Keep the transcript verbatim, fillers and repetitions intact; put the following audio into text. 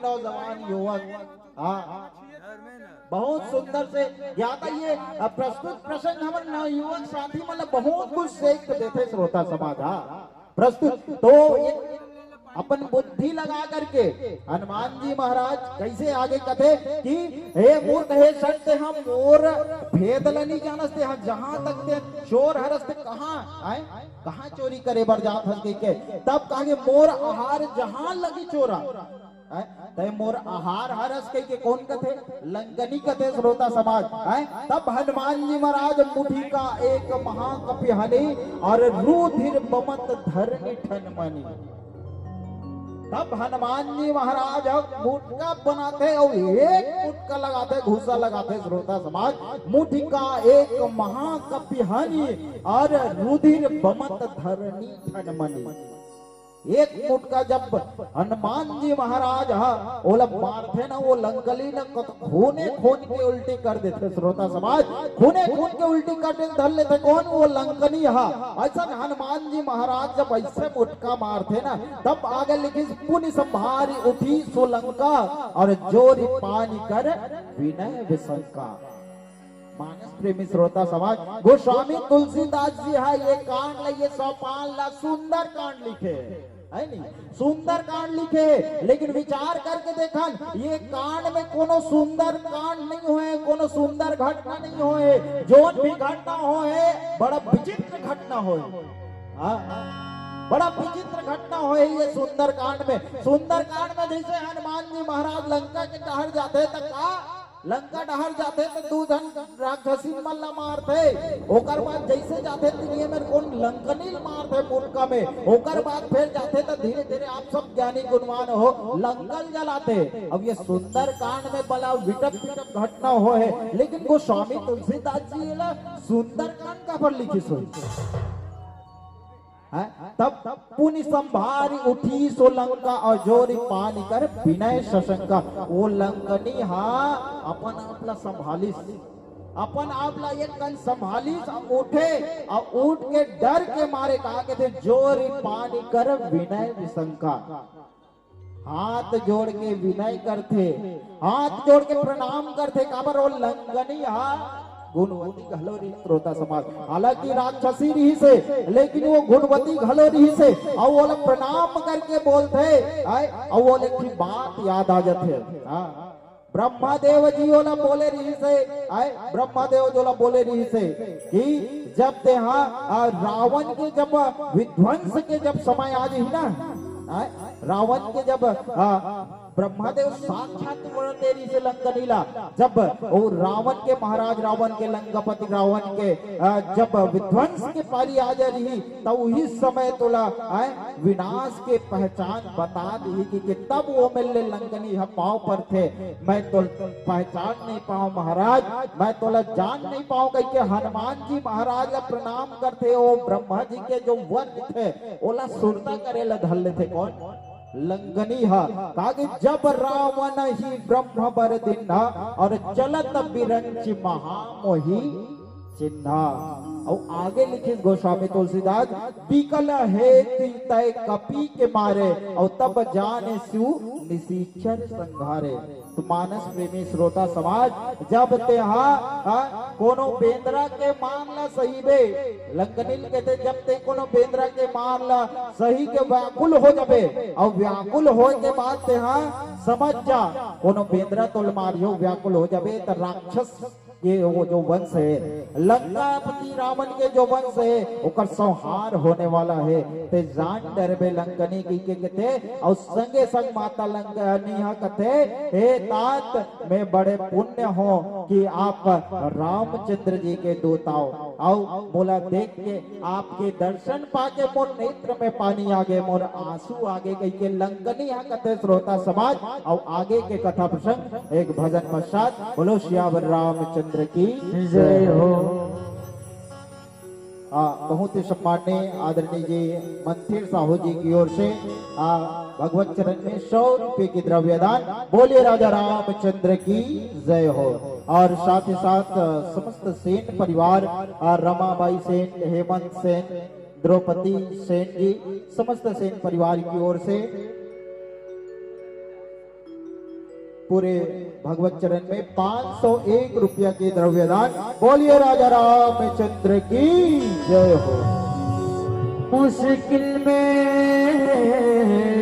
नौजवान युवक, हाँ, बहुत सुंदर से ज्ञाता ये, अ, प्रस्तुत प्रसंग हमर नवयुवक साथी मन ल बहुत कुछ सीख देथे श्रोता समाज। हाँ, प्रस्तुत तो एक अपन बुद्धि लगा करके हनुमान जी महाराज कैसे आगे कथे कि हे मूर्ख, हे सत्य, हम मोर भेद ल नहीं जानस ते, हाँ, जहां तक ते चोर हरस ते कहाँ आए, कहाँ चोरी करे बर जात हस कहिके। तब कहा कि मोर आहार जहां लगी चोरा, हैं? तय मोर आहार हरस कहिके कोन कथे? लंकनी कथे श्रोता समाज, हैं? तब हनुमान जी महाराज मुठिका एक महाकपि हनी और रुधिर बमत धरनी ठन मनी। तब हनुमान जी महाराज ह मुटका बनाथे और एक मुटका लगाथे, घूसा लगाथे श्रोता समाज, मुठिका एक महाकपि हनी और रुधिर बमत धरनी ठन मनी। एक मुटका जब हनुमान जी महाराज ह ओला मारथे ना, वो लंकनी न कत-, खूने खून के उल्टी कर देथे श्रोता समाज, खूने खून के उल्टी कर दे धर लेथे कोन? वो लंकनी ह। ऐसन हनुमान जी महाराज जब ऐसे मुटका मारथे ना, तब आगे लिखिस पुनि संभारि उठी सो लंका और जोरि पानि कर विनय विसंका। मानस प्रेमी श्रोता समाज, गोस्वामी तुलसीदास जी ह ये कांड ल, ये सोपान ल सुंदर कांड लिखे, है नी? सुंदर कांड लिखे, लेकिन विचार करके देखन, ये कांड में कोनो सुंदर कांड नहीं होए, कोनो सुंदर घटना नहीं होए। जोन भी घटना होए, बड़ा विचित्र घटना होए। हाँ, बड़ा विचित्र घटना होए ये सुंदर कांड में। सुंदर कांड में जैसे हनुमान जी महाराज लंका के डहर जाथे त का लंका डहर जाथे त दू झन राक्षसी मन ला मारथे, ओकर बाद जैसे जाथे तिनिये मेर कोन लंकनी ल मारथे मुटका में, ओकर बाद फिर जाथे त धीरे धीरे आप सब ज्ञानी गुणवान हो लंका ल जलाथे। अब ये सुंदर कांड में बड़ा विटप विटप घटना होए हे, लेकिन गोस्वामी तुलसीदास जी ला सुंदर कांड काबर लिखिस होही? हैं? तब पुनि संभारि उठी सो लंका और जोरि पानि कर विनय सशंका। वो लंकनी हा अपन आप ला संभालिस, अपन आप ला एक कन संभालिस, और उठे और उठ के डर के मारे का कथे, जोरि पानि कर विनय विसंका। हाथ जोड़ के विनय करथे, हाथ जोड़ के प्रणाम करथे, काबर वो लंकनी हा गुणवती घलो रहिस श्रोता समाज। हालांकि राक्षसी रहिस हे, लेकिन वो गुणवती घलो रहिस हे, अउ ओला प्रणाम करके बोलथे, आय, अउ ओला एक ठिन बात याद आ जाथे। हाँ, ब्रह्मा देव जी ओला बोले रहिस हे, आय, ब्रह्मा देव जी ओला बोले रहिस हे कि जब तेहा, आ, रावण के जब विध्वंस के जब समय आ जाही ना, आय, रावण के जब, आ, ब्रह्मा देव साक्षात वर दे रहिस हे लंकनी ला, जब वो रावण के महाराज रावण के लंकापति रावण के, आ, जब विध्वंस के पारी आ जा रही, त उही समय तोला, आय, विनाश के पहचान बता दिही कि, कि तब वो मेर ले लंकनी ह पाँव परथे, मैं तो पहचान नहीं पाऊं महाराज, मैं तोला जान नहीं पाऊं कहिके हनुमान जी महाराज ला प्रणाम करथे। ओ ब्रह्मा जी के जो वर थे ओला सुरता करे ला धर लेथे कोन? लंकनी हा। कागे जब रावण ही ब्रह्म बर दिन्हा और चलत बिरंच महामोही चिन्हा। अउ आगे लिखिस गोस्वामी तुलसीदास, बिकल हे तय कपि के मारे, अउ तब जाने सु निसीचर संघारे। तो मानस प्रेमी श्रोता समाज, जब तेहा, हाँ, कोनो बेंदरा के मार ला सहीबे, लंकनी ल कहथे, जब ते कोनो बेंदरा के मार ला सही के व्याकुल हो जाबे, अउ व्याकुल होए के बाद तेहा समझ जा, कोनो बेंदरा तोल मारियो व्याकुल हो जाबे, त राक्षस के वो जो वंश हे, लंकापति रावण के जो वंश हे, ओकर संहार होने वाला हे। ते जान डरबे लंकनी कहिके कथे, अउ संगे संग माता लंकनी हा कथे, हे तात, मैं बड़े पुण्य हों कि आप रामचंद्र जी के दूत आव, अउ मोला देख के आपके दर्शन पाके मोर नेत्र में पानी आगे, मोर आंसू आगे, कहिके लंकनी हा कथे श्रोता समाज। अउ आगे के कथा प्रसंग एक भजन पश्चात। बोलो सियावर रामचंद्र की जय हो। आ, बहुत ही सम्माननीय आदरणीय जी मंथिर साहू जी की ओर से, आ, भगवत चरण में सौ रुपये की द्रव्य दान। बोलिए राजा रामचंद्र की जय हो। और साथ ही साथ, आ, समस्त सेन परिवार, आ, रमाबाई सेन, हेमंत सेन, द्रौपदी सेन जी, समस्त सेन परिवार की ओर से पूरे भगवत चरण में पाँच सौ एक रुपया के द्रव्यदान। बोलिए राजा रामचंद्र की जय हो। मुश्किल में